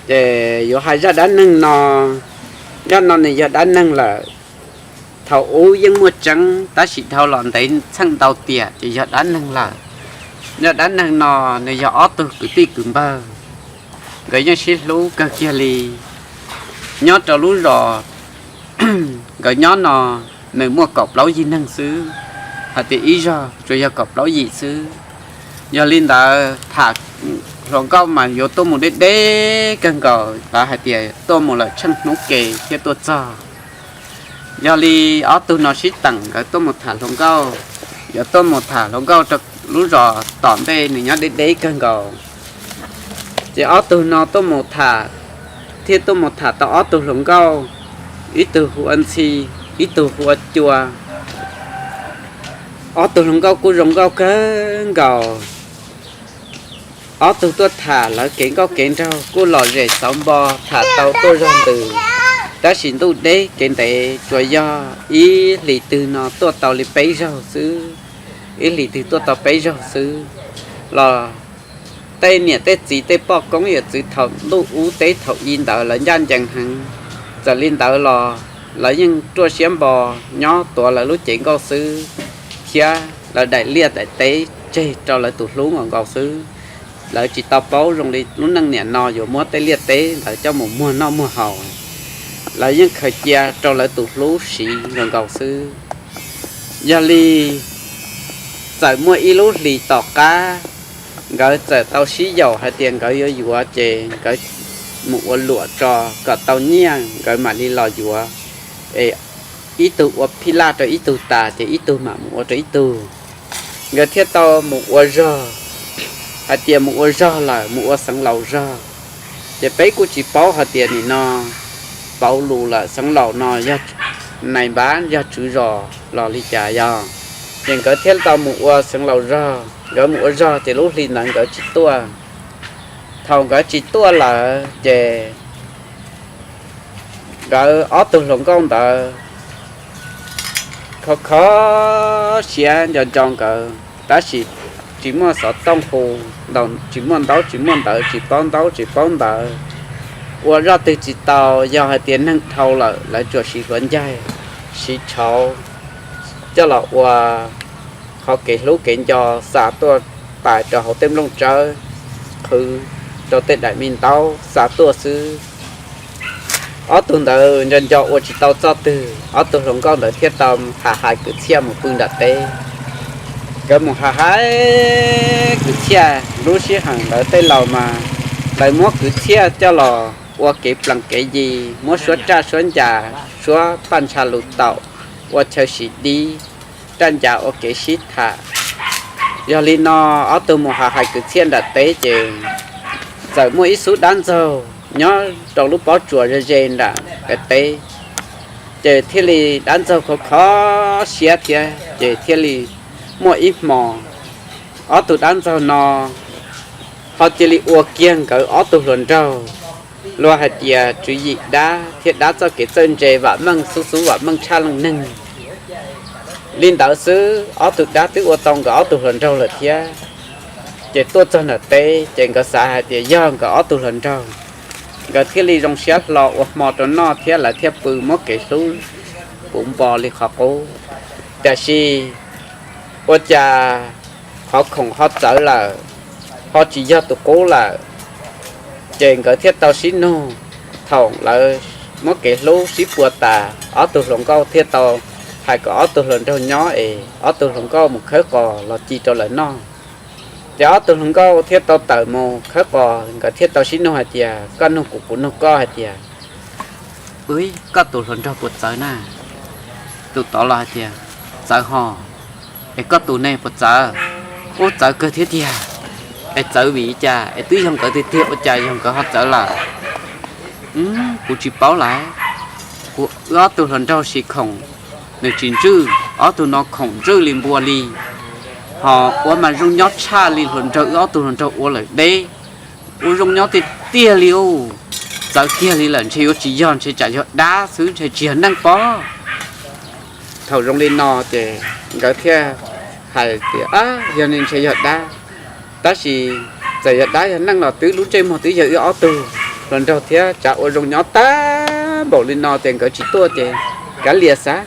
Ces yuav hais zaj dab neeg no, zaj no nws yog dab neeg lawm. Thaum ub yeej muaj tseeb tab sis dhau los ntev txheej ntau tiam ces yog dab neeg lawm. Zaj dab neeg no nws yog ob tug kwv tij kwv npawg, nkawd yeej sib hlub kawg kiag li. Nyob rau lub zos nkawd nyob no, nws muaj kaum plaub yim neeg xwb, hais tias ib zog tsuas yog kaum plaub yim xwb. Yog li ntawd tham hluas nkauj mas yuav tuaj mus deb deb kawg nkaus, lawv hais tias tuaj mus lawm tsheej hnub ke thiaj tuaj txog. Yog li ob tug no sib teem nkawd tuaj mus tham hluas nkauj, yuav tuaj mus tham hluas nkauj rau lub zos tom ntej nws nyob deb deb kawg nkaus. Ces ob tug no tuaj mus tham, thiaj tuaj mus tham tau ob tug hluas nkauj, ib tug hu ua Ntxhi, ib tug hu ua Cua. Ob tug hluas nkauj kuj zoo nkauj kawg nkaus. Ob tug tuaj tham lawv kev nkauj kev nraug kuj lom zem xauv npo, tham tau tuaj zog ntws. Tab sis ntuj deb kev ntev, tsuas yog ib hlis twg no tuaj tau li peb zaug xwb, ib hlis twg tuaj tau peb zaug xwb los tej niam tej txiv tej poj koob yawm txwv thaum ntuj ub teb thaum i ntawd lawv ncaj ncees heev. Txawm li ntawd los lawv yeej ruaj siab npo nyob tuav lawv lub cev nkauj xwb, thiab lawv daim liaj daim teb tseg rau lawv tus hlub nkaus nkaus xwb. Lawv tsis tau paub zoo li lub neej niam no yuav muab tej liaj teb ntawd coj mus muag noj muag haus, lawv yeej khaws cia rau lawv tus hlub siv nkaus nkaus xwb. Yog li txawm muaj ib lub hlis tom qab, nkawd txawm tau sib yaum hais tias nkawd yuav yuav ces nkawd mus ua luam tso kom tau nyiaj nkawd mam li los yuav. Es ib tug ua phij laj rau ib tug tas ces ib tug mam mus ua rau ib tug. Nkawd thiaj tau mus ua zog, hais tias mus ua zog lawm mus ua xeev laus zog. Ces peb kuj tsis paub hais tias nim no pauv lus lawm xeev laus no yog nais npab yog tswv zos los li cas yog. Ces nkawd thiaj tau mus ua xeev laus zog. Nkawd mus ua zog ces lub hli ntawd nkawd tsis tuaj. Thaum nkawd tsis tuaj lawm ces nkawd ob tug hluas nkauj ntawd kho kho siab nco nco nkawd, tab sis tsis muaj xov tooj hu, tsis muaj ntaub tsis muaj ntawv, tsis paub ntaub tsis paub ntawv, ua zaj twg tsis tau. Yog hais tias neeg dhau lawm lawv tsuas siv hluav ncaig, siv tshauv coj los ua qhov kev hlub kev nco, xa tuaj pais rau hauv tej nplooj tsawb, qhwv rau tej daim me ntaub xa tuaj xwb. Ob tug ntawd nco nco ua tsis tau txoj twg, ob tug hluas nkauj ntawd thiaj tau hais hais kwv txhiaj mus pw nram teb. Nkawd mus hais hais kwv txhiaj, lub sij hawm ntawd tej laus mas lawv muab kwv txhiaj coj los ua kev plees kev yi, muab suab raj suab ncas, suab paj ntsha lus taum, ua chaw sim dib, raj ncas ua kev sib tham. Yog li no ob tug mus hais hais kwv txhiaj nram teb ces txawm muaj ib xub dab ntxaug nyob rau lub pob tsuas ze ze nram teb, ces thiaj li dab ntxaug kho kho siab thiab ces thiaj li muaj ib hmo ob tug dab ntxaug no ho cia li ua kiag nkawd ob tug hluas nraug, luag hais tias tswv yim dab thiab dab txoj kev txawj ntse vam meej xub xub vam meej tshaj leej neeg. Li ntawd xwb ob tug dab twb ua tau nkawd ob tug hluas nraug lawm thiab. Ces tuaj txog nram teb ces nkawd xav hais tias yog nkawd ob tug hluas nraug, nkawd thiaj li zoo siab hlo ua hmo rau noj thiab lawv thiaj pw muab kev hlub puv npo li qhov qub. Tiam sis ua cas qhov khoom ho txawv lawm, ho tsis yog tus qub lawm. Ces nkawd thiaj tau sib nug, thaum lawv muab kev hlub sib pua tas ob tug hluas nkauj thiaj tau hais kom ob tug hluas nraug nyob es ob tug hluas nkauj mus khawb qos los ci rau lawv noj. Ces ob tug hluas nkauj thiaj tau tawm mus khawb qos, nkawd thiaj tau sib nug hais tias koj nug kuv kuv nug koj hais tias, ub, koj tus hluas nraug puas txawv na? Tus tod los hais tias txawv ho. Es koj tus ne puas txawv? Ub, txawv kawg thiab tiag. Es txawv vim li cas? Es twb yog nkawd tiag tiag ua cas yog nkawd ho txawv lawm? Kuv tsis paub lawm. Kuv wb ob tug hluas nraug siv khoom nws tsis ntswj, ob tug no khoom ntswj li npua li. Ho ua mas zoo nyob tshaj li hluas nraug wb ob tug hluas nraug ua lawm deb. Ua zoo nyob tiag tiag li ub. Txawv kiag li lawm ntshe yuav tsis yog, ntshe tsam yog dab xwb ntshe tsis yog neeg pob. Thaum zoo li no ces nkawd thiaj hais tias, yog li ntshe yog dab, tab sis txawm yog dab yog neeg los twb lub ntsej muag twb yog wb ob tug. Hluas nraug thiab tsav ua zoo nyob tag npaum li no ces nkawd tsis tuaj ces kav liam xav,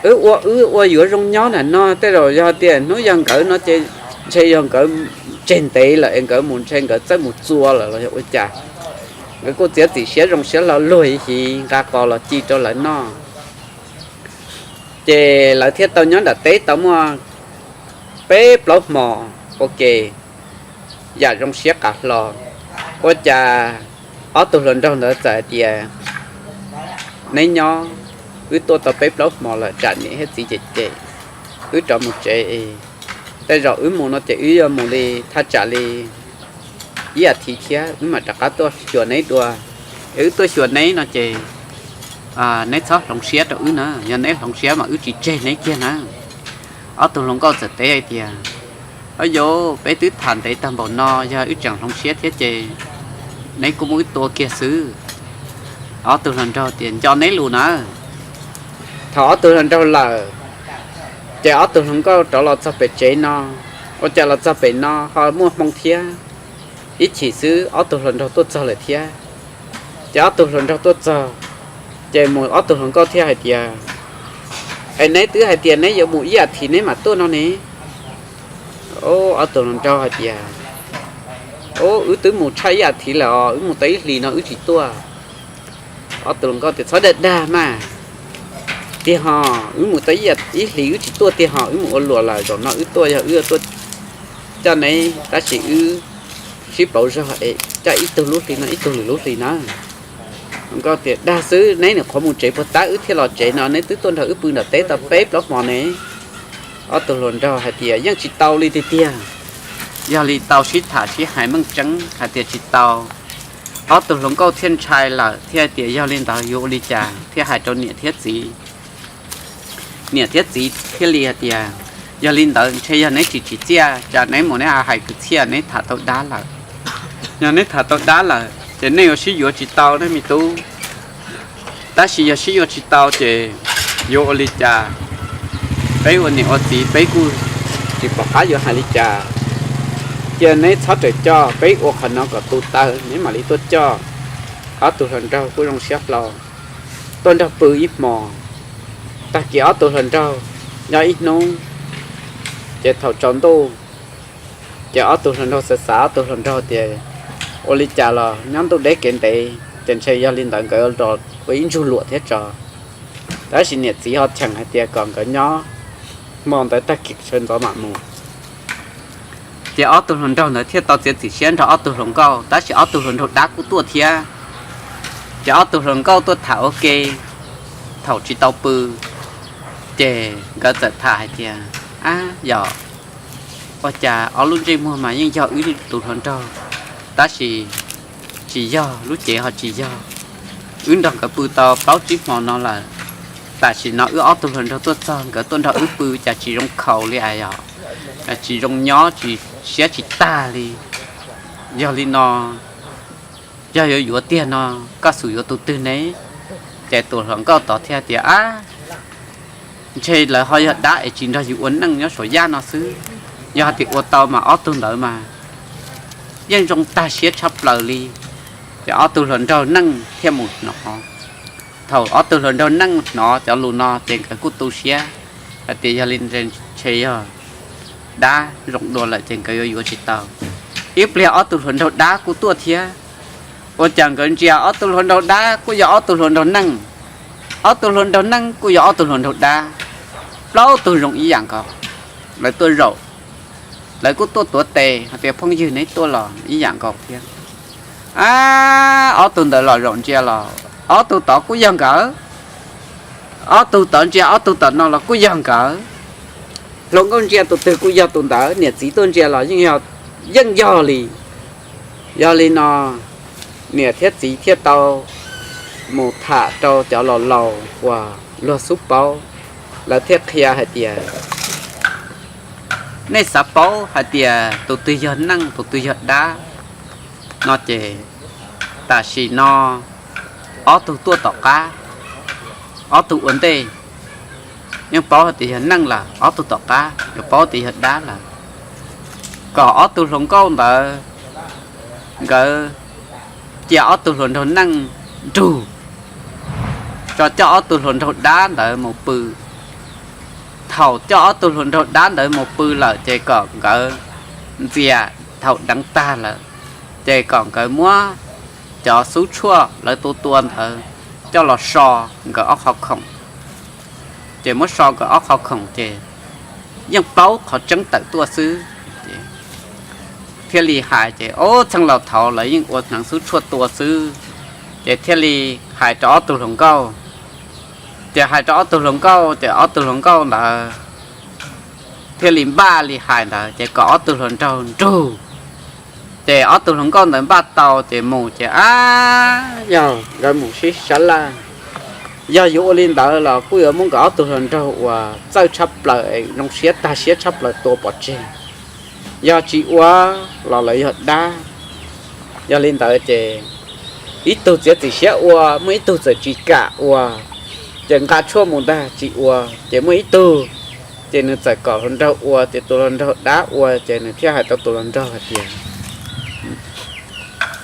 wb ua wb ua yuav zoo nyob na no, tej zaum yog tias hnub yog nkawd no ces ntshe yog nkawd tseg ntev lawm es nkawd mus ntshe nkawd txawj mus txua lawm los yog ua cas. Nkawd kuj txiav txim siab zoo siab hlo luag hiv nqa qos los ci rau lawv noj. Ces lawv thiaj tau nyob nram teb tau muaj peb plaub hmo ua ke yam zoo siab qab hlo. Ua cas ob tug hluas nraug ntawd txawm hais tias, neb nyob, wb tuaj tau peb plaub hmo lawm tsam niam thiab txiv cem cem, wb rov mus tsev es tej zaum wb mus no ces wb yuav mus li thaj tsam li ib as thiv thiab wb mam rov qab tuaj xyuas neb dua. Es wb tuaj xyuas neb no ces neb txhob hloov siab rau wb na, yog neb hloov siab mas wb tsis tseg neb kiag na. Ob tug hluas nkauj txawm teb hais tias, o yauv, peb twb tham ntev tag npaum no, yog wb tseem hloov siab thiab ces neb kuj muab wb tua kiag xwb. Ob tug hluas nraug tias nco neb lus na. Thaum ob tug hluas nraug lawm ces ob tug hluas nkauj rov los txog pem tsev no. Ua cas los txog pem no ho muaj hmoo thiab, ib chim xwb ob tug hluas nraug tuaj txog lawm thiab. Ces ob tug hluas nraug tuaj txog ces mus ob tug hluas nkauj thiaj hais tias, es neb twb hais tias neb yuav mus ib as thiv neb mam tuaj no ne. Ob tug hluas nraug hais tias, o, wb twb mus tshaj ib as thiv lawm os, wb mus tau ib hlis no wb tsis tuaj. Ob tug hluas nkauj tias txhob dag dag mas, tiag ho, wb mus tau ib hlis wb tsis tuaj tiag ho, wb mus ua luam lawm, zaum no wb tuaj yog wb tuaj coj neb tab sis wb sib pauv zog es coj ib tug lub hli no ib tug lwm lub hli na. Hluas nkauj tias dag xwb, neb nyuam qhuav mus tsev puag ta wb thiaj los tsev no, neb twb tuaj nrog wb pw nram teb tau peb plaub hmo ne. Ob tug hluas nraug hais tias yeej tsis tau li tiag tiag. Yog li tau sib tham sib hais meej tseeb hais tias tsis tau. Ob tug hluas nkauj thiaj ntshai lawm thiaj tias yog li ntawd yuav ua li cas thiaj hais rau niam thiab txiv. Niam thiab txiv thiaj li hais tias, yog li ntawd ntshe yog neb tsis tsim txiaj, tsam neb mus neb hais kwv txhiaj neb tham tau dab lawm. Yog neb tham tau dab lawm ces nej yuav sib yuav tsis tau nej me tub. Tab sis yog sib yuav tsis tau ces yuav ua li cas? Peb ua niam ua txiv peb kuj tsis pom qab yuav hais li cas. Cia neb txhob rawm coj, peb ua qhov no kom tu taw neb mam li tuaj coj. Ob tug hluas nraug kuj zoo siab hlo tuaj nrog pw ib hmo. Tag kis ob tug hluas nraug nyob ib hnub, ces thaum tsaus ntuj ces ob tug hluas nraug xav xav, ob tug hluas nraug tias ua li cas los nyob ntuj deb kev ntev ces ntshe yog li ntawd nkawd los ua ib ntsug luam thiab tso. Tab sis niam txiv ho cheem hais tias kom nkawd nyob hmo ntawd tag kis sawv ntxov mam mus. Ces ob tug hluas nraug ntawd thiaj tau txiav txim siab nrog ob tug hluas nkauj, tab sis ob tug hluas nraug dab kuj tuaj thiab. Ces ob tug hluas nkauj tuaj tham ua ke, thaum tsis tau pw, ces nkawd txawm tham hais tias, ab yog, ua cas ob lub ntsej muag mas yeej yog wb tus hluas nraug, tab sis tsis yog, lub cev ho tsis yog. Wb nrog nkawd pw tau plaub tsib hmo no lawm, tam sim no wb ob tug hluas nraug tuaj txog nkawd tuaj nrog wb pw cas tsis zoo khaus li as yog, tsis zoo nyob tsis, siab tsis tag li. Yog li no, yog yuav yuav tiag no, koj xum yuav tus twg ne? Ces tus hluas nkauj tod thiaj tias, ab, ntshe lawv ho yog dab es tsis nrog yus ua neej nyob saum yaj no xwb. Yog hais tias ua tau mas ob tug ntawd mas yeej zoo tag siab tshaj plaws li. Ces ob tug hluas nraug neej thiaj mus hnov. Thaum ob tug hluas nraug neej hnov cov lus no ces nkawd kuj tu siab hais tias yog li ntshe yog dab zoo dua lawm ces nkawd yuav yuav tsis tau. Ib pliag ob tug hluas nraug dab kuj tuaj thiab. Ua cas nkawd ntsia ob tug hluas nraug dab kuj yog ob tug hluas nraug neej, ob tug hluas nraug neej kuj yog ob tug hluas nraug dab, plaub tug zoo ib yam nkaus. Lawv tuaj zaum, lawv kuj tuaj tuav tes hais tias phooj ywg neb tuaj los ib yam nkaus thiab. Ab, ob tug ntawd los zaum ntsia los ob tug tod kuj yog nkawd, ob tug tod ntsia ob tug tom no los kuj yog nkawd. Hluas nkauj ntsia tus twg kuj yog tus ntawd, niam txiv tuaj ntsia los yeej yog, yeej yog li. Yog li no, niam thiab txiv thiaj tau mus tham rau cov laus laus uas luag xub paub, lawv thiaj qhia hais tias, nej xav paub hais tias tus twg yog neej tus twg yog dab no ces tam sim no ob tug tuaj tom qab, ob tug ua ntej yeej paub hais tias yog neej lawm, ob tug tom qab yuav paub tias yog dab lawm. Kom ob tug hluas nkauj ntawd nkawd cia ob tug hluas nraug neej nrug, tso coj ob tug hluas nraug dab ntawd mus pw. Thaum coj ob tug hluas nraug dab ntawd mus pw lawm ces kom nkawd ntxias, thaum deev tag lawm ces kom nkawd muab cov xub tshuaj lawv tua tua ntawd coj los so nkawd ob qhov khoom. Ces muab so nkawd ob qhov khoom ces yeej paub qhov tseeb tawm tuaj xwb. Thiaj li hais ces ob txheej laus thaud lawv yeej ua hneev xub tshuaj tua xwb. Ces thiaj li hais rau ob tug hluas nkauj, ces hais rau ob tug hluas nkauj ces ob tug hluas nkauj ntawd thiaj li npaj li hais ntawd ces kom ob tug hluas nraug nrug. Ces ob tug hluas nkauj ntawd npaj tau ces mus ces ab yog nkawd mus sib sab laj. Yog yuav ua li ntawd los kuj yuav muab nkawd ob tug hluas nraug uas txawj tshaj plaws zoo siab tag siab tshaj plaws tua pov tseg. Yog tsis ua los lawv yog dab. Yog li ntawd ces ib tug txiav txim siab ua, muaj ib tug txawm tsis kam ua. Ces nqa tshuaj mus ntag tsis ua, ces muaj ib tug ces nws txawm kom hluas nraug ua, ces tus hluas nraug dab ua ces nws thiaj hais rau tus hluas nraug hais tias,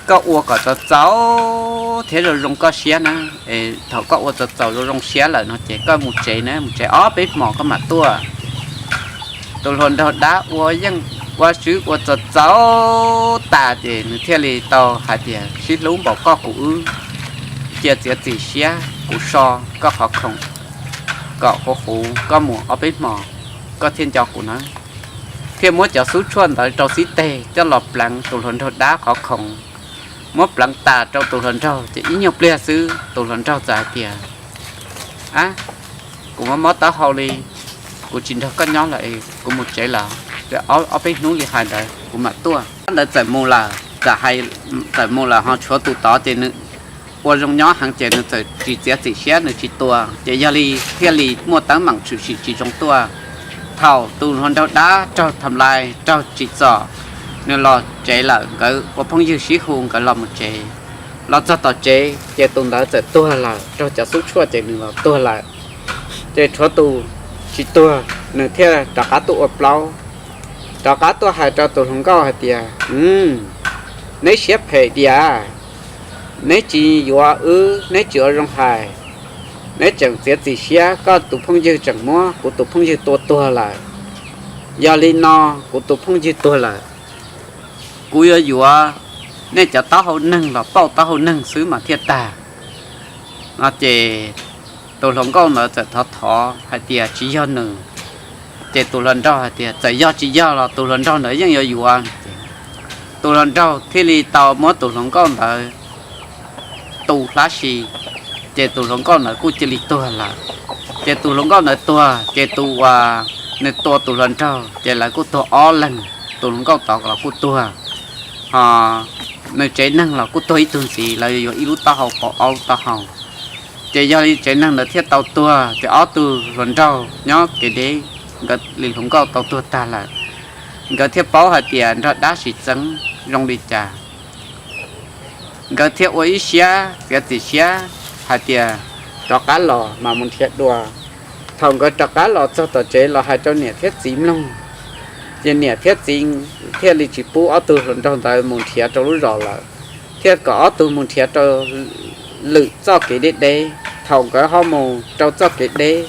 koj ua kom txaus txaus thiab zoo zoo koj siab na, es thaum koj ua txaus txaus zoo zoo siab lawm no ces koj mus tsev na, mus tsev ob peb hmos koj mam tuaj. Tus hluas nraug dab ua yeej ua swb ua txaus txaus tas ces nws thiaj li tau hais tias sib hlub npaum koj kuv wb, cia txiav txim siab kuv so koj qhov khoom kom huv huv, koj mus ob peb hmos koj thiaj nco kuv na. Thiaj muab cov xub tshuaj ntawd rau xib teg coj los pleev tus hluas nraug dab qhov khoom. Muab pleev tas rau tus hluas nraug ces ib nyuag pliag xwb tus hluas nraug txawm hais tias, ab, kuv mob mob taub hau li, kuv tsis nrog koj nyob lawm, kuv mus tsev lawm, ob peb hnub li hais ntawd kuv mam tuaj. Ntawd txawm mus lawm, txawm mus lawm ho tshuav tus tod ces nws ua zoo nyob heev ces nws txawm tsis txiav txim siab nws tsis tua, ces yog li thiaj li muaj teeb meem tshwm sim tsis zoo tuaj. Thaum tus hluas nraug dab raug tham lais raug tsim txom, nws los tsev lawm, nkawd ua phooj ywg sib hu nkawd los mus tsev. Los txog tom tsev ces tus ntawd txawm tuag lawm, raug cov xub tshuaj ces nws los tuag lawm. Ces tshuav tus tsis tuag, nws thiaj rov qab tuaj ua plaub, rov qab tuaj hais rau tus hluas nkauj hais tias, neb siab phem diam, neb tsis yuav wb, neb tsis ua zoo hais, neb tseem txiav txim siab, koj tus phooj ywg tseem muab kuv tus phooj ywg tua tuag lawm. Yog li no kuv tus phooj ywg tuag lawm, kuv yuav yuav nej cov taub hau neeg los pauj taub hau neeg xwb mas thiaj tag. No ces tus hluas nkauj ntawd txawm thov thov hais tias tsis yog nws. Ces tus hluas nraug hais tias txawm yog tsis yog los tus hluas nraug ntawd yeej yuav yuav. Tus hluas nraug thiaj li tau muab tus hluas nkauj ntawd tu hlab si, ces tus hluas nkauj ntawd kuj cia li tuag lawm. Ces tus hluas nkauj ntawd tuag ces tus uas nws tua tus hluas nraug ces lawv kuj tuag ob leeg, tus hluas nkauj tod los kuj tuag, ho nws tsev neeg los kuj tuag ib tug ntxiv, lawv yuav ib lub taub hau pauv ob lub taub hau. Ces yog li tsev neeg ntawd thiaj tau tuag, ces ob tug hluas nraug nyob kev deb, nkawd li hluas nkauj tau tuag tag lawm. Nkawd thiaj paub hais tias nrog dab sim txeeb zoo li cas. Nkawd thiaj ua ib siab txiav txim siab hais tias rov qab los mas mus nrhiav dua. Thaum nkawd rov qab los txog tom tsev los hais rau niam thiab txiv mloog, ces niam thiab txiv thiaj li tsis pub ob tug hluas nraug ntawd mus nrhiav rau lub zos lawm, thiaj kom ob tug mus nrhiav rau lwm txoj kev deb deb. Thaum nkawd ho mus rau txoj kev deb,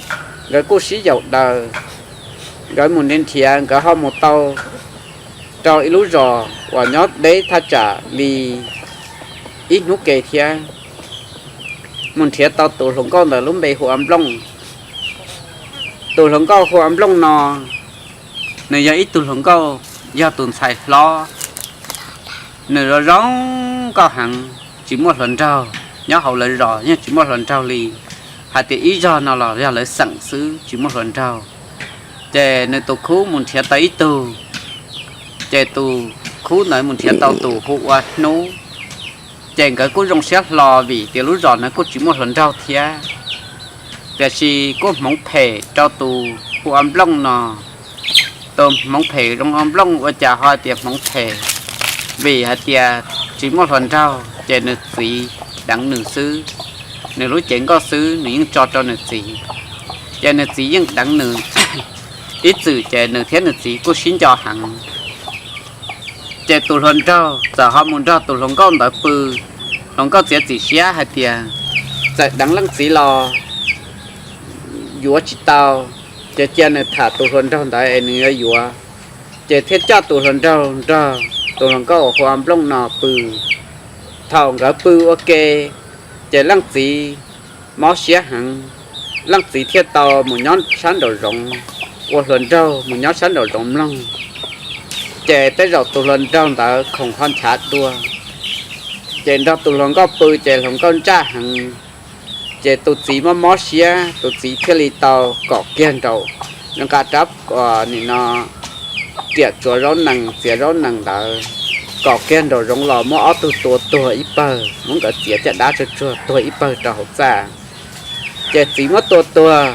nkawd kuj sib yaum daws, nkawd mus nrhiav, nkawd ho mus tau rau ib lub zos uas nyob deb thaj tsam li ib hnub ke thiab, mus nrhiav tau tus hluas nkauj ntawd lub npe hu ua Nplooj. Tus hluas nkauj hu ua Nplooj no, nws yog ib tug hluas nkauj, yog tus ntxhais hlob. Nws zoo zoo nkauj heev, tsis muaj hluas nraug, nyob hauv lawv zos yeej tsis muaj hluas nraug li. Hais tias ib zog no los yog lawv xeem xwb tsis muaj hluas nraug. Ces nws tus khub mus nrhiav tau ib tug, ces tus khub ntawd mus nrhiav tau tus hu ua Hnub. Ces nkawd kuj zoo siab hlo vim tias lub zos ntawd kuj tsis muaj hluas nraug thiab. Tiam sis kuj hmoov phem rau tus hu ua Nplooj no. Tus hmoov phem zoo ua Nplooj ua cas ho tias hmoov phem? Vim hais tias tsis muaj hluas nraug ces nws txiv deev nws xwb, nws lub cev nkauj xwb nws yeej tso rau nws txiv, ces nws txiv yeej deev nws. Ib txwm ces nws thiab nws txiv kuj sib nco heev. Ces tus hluas nraug txawm ho mus nrog tus hluas nkauj ntawd pw, Hluas nkauj txiav txim siab hais tias txawm deev leej txiv los yuav tsis tau, ces cia nws tham tus hluas nraug ntawd es nws yuav yuav. Ces thiaj coj tus hluas nraug nrog tus hluas nkauj uas hu ua Nplooj no pw. Thaum nkawd pw ua ke, ces leej txiv mob siab heev, leej txiv thiaj tau mus nyob sab nraum zoov, ua hluas nraug mus nyob sab nraum zoov mloog. Ces tej zaum tus hluas nraug ntawd khoom ho nchav dua, ces nrog tus hluas nkauj pw ces hluas nkauj ntsaj heev. Ces tus txiv mob mob siab, tus txiv thiaj li tau kom kiag nraum, nqa rab, nim no, riam tsuav zaub nees, txiav zaub nees ntawd, kom kiag nraum zoov los muab ob tug tua tuag ib pawg, muab nkawd txiav caj dab tsuag tsuag tuag ib pawg rau hauv txaj. Ces txiv muab tua tuag,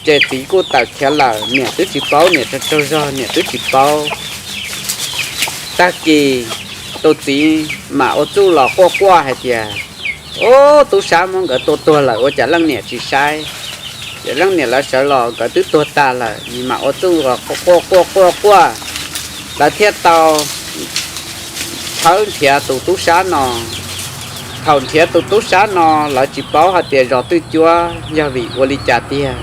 ces txiv kuj tawm khiav lawm, niam twb tsis paub, niam tsaug tsaug zog niam twb tsis paub. Tag kis tus txiv mam ua txuj los quaj quaj hais tias, Ub, tub sab muab nkawd tua tuag lawm ua cas leej niam tsis saib? Ces leej niam lawv sawv los nkawd twb tuag tas lawm, nws mam ua txuj los quaj quaj quaj quaj, lawv thiaj tau tshawb nrhiav tus tub sab no. Thaum nrhiav tus tub sab no, lawv tsis paub hais tias zos twj cuab yog vim ua li cas tiag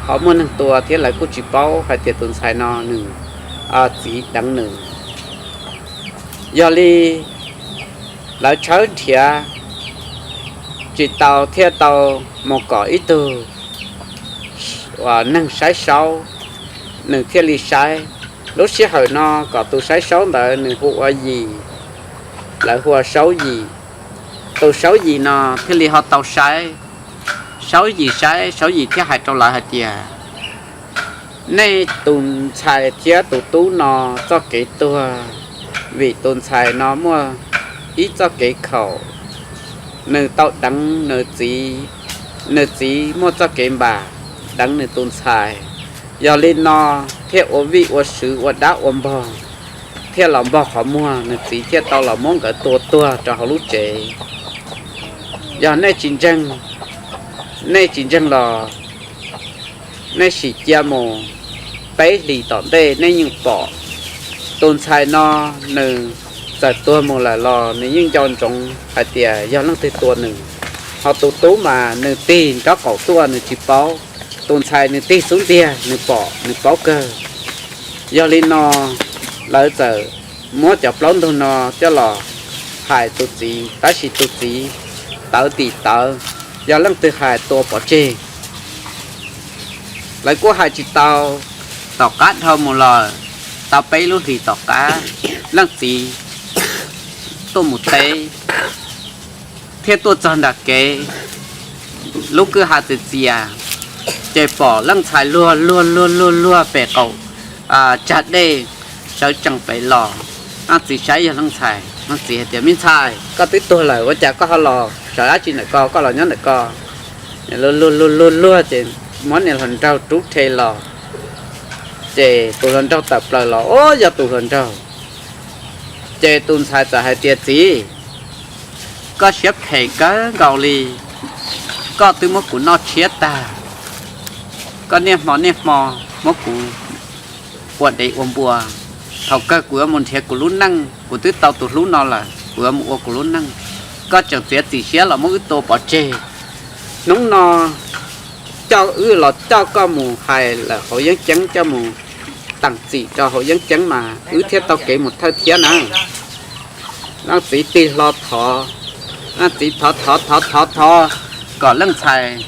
ho muaj neeg tua thiab, lawv kuj tsis paub hais tias tus ntxhais no nws txiv deev nws. Yog li lawv tshawb nrhiav tsis tau thiaj tau mus kom ib tug neeg saib saub, nws thiaj li saib. Lub sij hawm no kom tus saib saub ntawd nws hu ua Yim, lawv hu ua Saub Yim. Tus Saub Yim no thiaj li ho tau saib. Saub Yim saib, Saub Yim thiaj hais rau lawv hais tias, Nej tus ntxhais thiab tus tub no txoj kev tuag, vim tus ntxhais no muaj ib txoj kev khaum, nws tau deev nws txiv, nws txiv muaj txoj kev npam deev nws tus ntxhais. Yog li no thiaj ua vij ua sw ua dab ua npog, thiaj los npog qhov muag, nws txiv thiaj tau los muab nkawd tua tuag rau hauv lub tsev. Yog nej tsis ntseeg, nej tsis ntseeg los nej sim cia mus peb hlis tom ntej nej yeej pom. Tus ntxhais no nws txawm tuag mus lawm los nws yeej nco ntsoov hais tias yog leej twg tua nws. Ho tus tub mas nws tig nraub qaum tuaj nws tsis paub, tus ntxhais nws tig xub ntiag nws pom nws paub kawg. Yog li no lawv txawm muab cov plaub ntug no coj los hais tus txiv, tab sis tus txiv tawv tim tawv, yog leej twg hais tua pov tseg. Lawv kuj hais tsis tau. Tom qab dhau mus los tau peb lub hlis tom qab, leej txiv tuaj mus teb thiab tuaj txog nram kev, lub kwj ha txias txias, ces pom leej ntxhais luag luag luag luag luag pem qaum tsag dej sawv tsees pem los. Leej txiv saib yog leej ntxhais, leej txiv hais tias, Me ntxhais, koj twb tuag lawm ua cas koj ho los sawv dab tsi ntawm ko, koj los nyob ntawm ko? Luag luag luag luag ces muab niag hluas nraug rub rhe los, ces tus hluas nraug tawm plaws los, o, yog tus hluas nraug. Ces tus ntxhais txawm hais tias, Txiv, koj siab phem kawg nkaus li, koj twb muab kuv noj tshiab tag, koj niaj hmo niaj hmo muab kuv ua dev ua npua. Thaum kawg kuv yuav mus nrhiav kuv lub neej, kuv twb tau tus hlub no lawm, kuv yuav mus ua kuv lub neej, koj tseem txiav txim siab los muab wb tua pov tseg. Hnub no coj wb los coj koj mus hais lawm hauv yeeb ceeb, coj mus teem txim rau hauv yeeb ceeb mas wb thiaj tau kev mus thawj thiab na. Leej txiv tig hlo thov, leej txiv thov thov thov thov thov kom leej ntxhais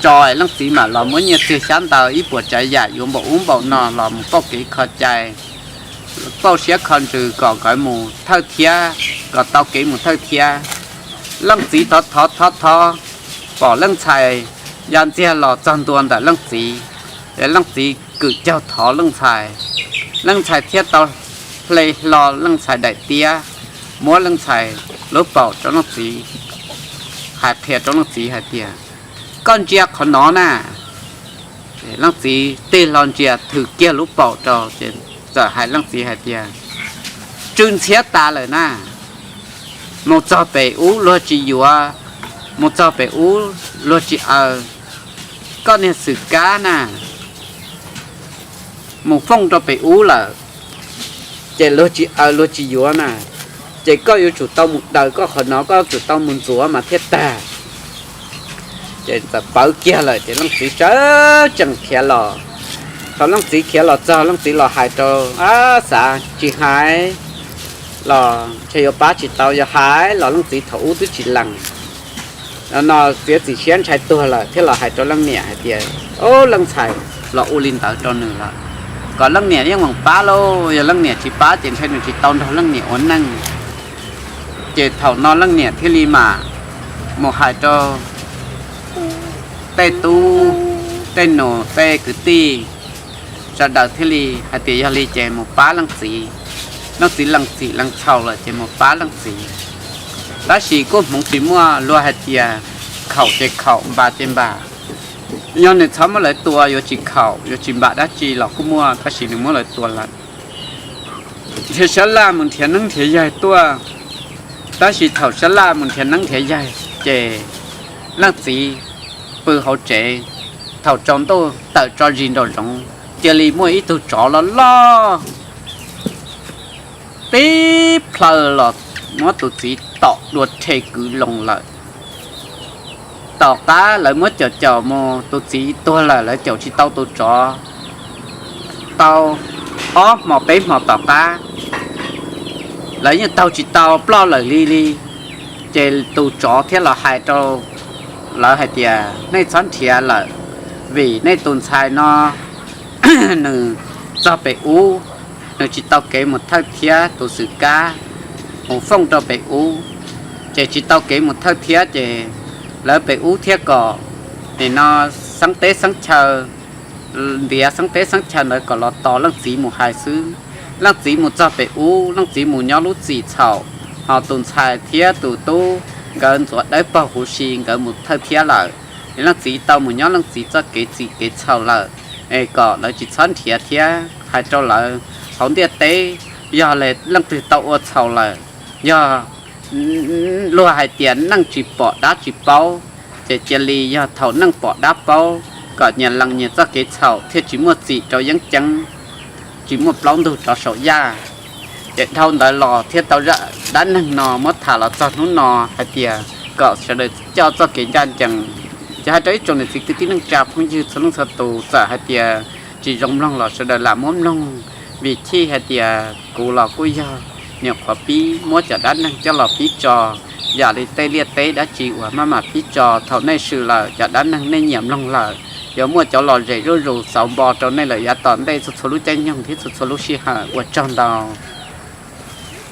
tso, leej txiv mam los muab nyiaj txiag xyab ntawv ib puas tsav yam yuav npaum ub npaum no los mus pauj kev kho cai, pauj siab kho ntsws kom nkawd mus thawj thiab, kom tau kev mus thawj thiab. Leej txiv thov thov thov thov, pom leej ntxhais ya ntxiag los txog ntua ntawm leej txiv, es leej txiv kwm caug thov leej ntxhais, leej ntxhais thiaj tau hle hlo leej ntxhais daim tiab, muab leej ntxhais lub paum rau leej txiv, hais qhia rau leej txiv hais tias, Koj ntsia qhov no na. Leej txiv tig hlo ntsia thwm kiag lub paum rau ces txawm hais leej txiv hais tias, Tsw ntxhiab tas lawm na, mus txog pem ub luag tsis yuav, mus txog pem ub luag tsis aws. Koj niag xwm kab na, mus fooj rau pem ub lawm, ces luag tsis aws luag tsis yuav na. Ces koj yuav tsum tau mus daws koj qhov no, koj yuav tsum tau mus ntxuav mas thiaj tag. Ces txawm pawv kiag lawm ces leej txiv sawv tsees khiav los. Thaum leej txiv khiav los txog, leej txiv los hais rau, ab, xav tsis hais los ntshe yuav pab tsis tau, yog hais los leej txiv thaum ub twb tsis lees. No txiav txim siab ntshai tuag lawm thiab los hais rau leej niam hais tias, o, leej ntxhais los ua li ntawd rau nws lawm, kom leej niam yeej meem pab lauj, yog leej niam tsis pab ces ntshe nws tsis tau nrog leej niam ua neej. Ces thaum no leej niam thiaj li mam mus hais rau tej tub, tej nus, tej kwv tij sawv daws thiaj li hais tias yog li ces mus pab leej txiv. Leej txiv lees txim lees txhaum lawm ces mus pab leej txiv. Tab sis kuj hmoov tsis muaj, luag hais tias khaum ces khaum, npam ces npam. Yog nws txhob muab lawv tua yuav tsis khaum yuav tsis npam dab tsi los kuj muaj, tab sis nws muab lawv tua lawm. Nrhiav sab laj mus nrhiav neeb nrhiav yaig tuaj. Tab sis thaum sab laj mus nrhiav neeb nrhiav yaig ces leej txiv pw hauv tsev, thaum tsaus ntuj tawm tso zis nraum zoov cia li muaj ib tug tsov loj loj tib plhaw los muab tus txiv tom dua rhe kwv loo lawm. Tom qab lawv muab caum caum mus tus txiv tuag lawm, lawv caum tsis tau tus tsov tau ob hmo peb hmo tom qab, lawv yeej taug tsis tau, ploj lawm li li. Ces tus tsov thiaj los hais rau lawv hais tias nej txhob nrhiav lawm, vim nej tus ntxhais no nws txog pem ub, nws tsis tau kev mus thawj thiab tus xwm kab mus fooj rau pem ub, ces tsis tau kev mus thawj thiab ces lawv pem ub thiab kom nim no xeeb teb xeeb chaw, ntiav xeeb teb xeeb chaw ntawd kom los tos leej txiv mus hais xwb. Leej txiv mus txog pem ub, leej txiv mus nyob lub txim txhaum, ho tus ntxhais thiab tus tub nkawd ntxuav dawb paug huv si nkawd mus thawj thiab lawm. Leej txiv tau mus nyob leej txiv txoj kev txim kev txhaum lawm, es kom lawv tsis txhob nrhiav thiab hais rau lawv hauv ntiaj teb, yog leej twg tau ua txhaum lawm, yog luag hais tias neeg tsis pom dab tsis paub, ces cia li yog thaum neeg pom dab paub kom nyias lees nyias txoj kev txhaum thiaj tsis muaj txim rau yeeb ceeb, tsis muaj plaub ntug rov saum yaj. Ces dhau ntawd los thiaj tau zaj dab neeg no muab tham los txog hnub no hais tias kom sawv daws coj txoj kev ncaj ncees. Ces hais rau ib tsoom niam txiv kwv tij neej tsa phooj ywg txhua leej txhua tus, txawm hais tias tsis zoo mloog los sawv daws lam muab mloog, vim chij hais tias kuv los kuj yog nyuam qhuav pib muab cov dab neeg coj los pib tso, yam li tej liaj teb dab tsi uas maj mam pib tso. Thaum nej swm lawm, cov dab neeg nej nyiam mloog lawm, yuav muaj cov lom zem zuj zus xauv npo rau nej lawm yav tom ntej txhua txhua lub caij nyoog thiab txhua txhua lub sij hawm. Ua tsaug ntau.